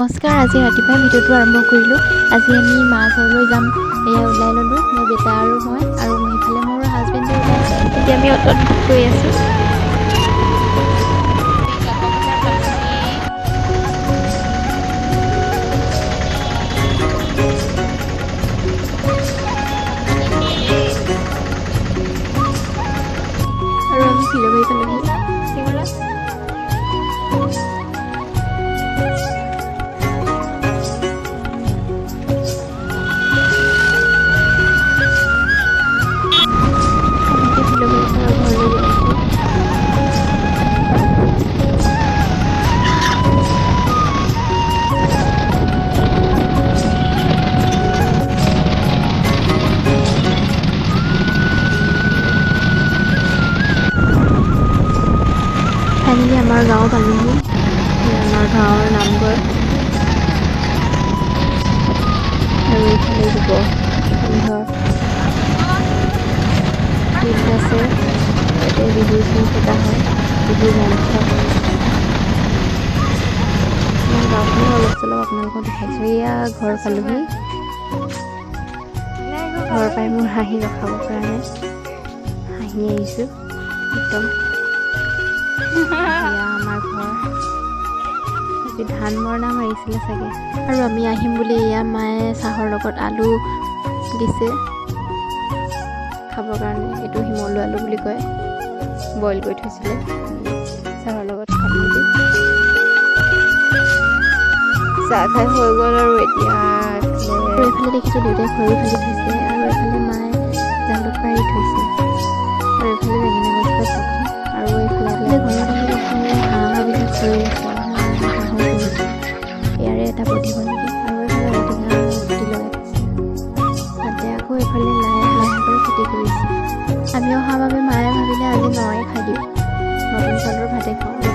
নমস্কাৰ। আজি ৰাতিপুৱাই ভিডিঅ'টো আৰম্ভ কৰিলোঁ। আজি আমি মা ঘৰলৈ যাম। এয়া ওলাই ল'লোঁ, মোৰ বেটা আৰু মই আৰু সেইফালে মোৰ হাজবেণ্ডে ওলাই। এতিয়া আমি অট'ত গৈ আছোঁ। আৰু আমি ফিলবাৰী পালোহি। আমি এতিয়া ফিলবাৰীৰ পৰা ঘৰলৈ গৈ আছোঁ। ফাইনেলি আমাৰ গাঁও পালোহি। এয়া আমাৰ গাঁৱৰ নামঘৰ আৰু এইফালে যুৱ সংঘৰ ফিল্ড আছে। ইয়াতে বিহু চিহু পতা হয়, বিহুৰ মঞ্চ। আমাৰ গাঁওখনো অলপ চলপ আপোনালোকক দেখাইছোঁ। এয়া ঘৰ পালোহি। ঘৰ পাই মোৰ হাঁহি ৰখাব পৰা নাই, হাঁহি আহিছোঁ একদম। এয়া আমাৰ ঘৰ। আজি ধান মৰণা মাৰিছিলে চাগে। আৰু আমি আহিম বুলি এয়া মায়ে চাহৰ লগত আলু দিছে খাবৰ কাৰণে। এইটো শিমলু আলু বুলি কয়। বইল কৰি থৈছিলে চাহৰ লগত খাম বুলি। চাহ খাই হৈ গ'ল। আৰু এতিয়া আৰু এইফালে দেখিছোঁ দেউতাই খৰি ফালি থৈছে আৰু এইফালে মায়ে জালুক পাৰি থৈছে আৰু এইফালে বেঙেনা গছজোপা চাওকচোন। আৰু এইফালে ঘৰত আহি দেখোঁ হাঁহবিলাক চৰি আছে। হাঁহো পুহিছে, ইয়াৰে এটা বধিব নেকি। আৰু এইফালে ঔটেঙা গুটি লগাই থৈছে তাতে। আকৌ এইফালে লাই লাই শাকৰ খেতি কৰিছে। আমি অহাৰ বাবে মায়ে ভাবিলে আজি ময়ে খাই দিওঁ, নতুন চাউলৰ ভাতে খাওঁ।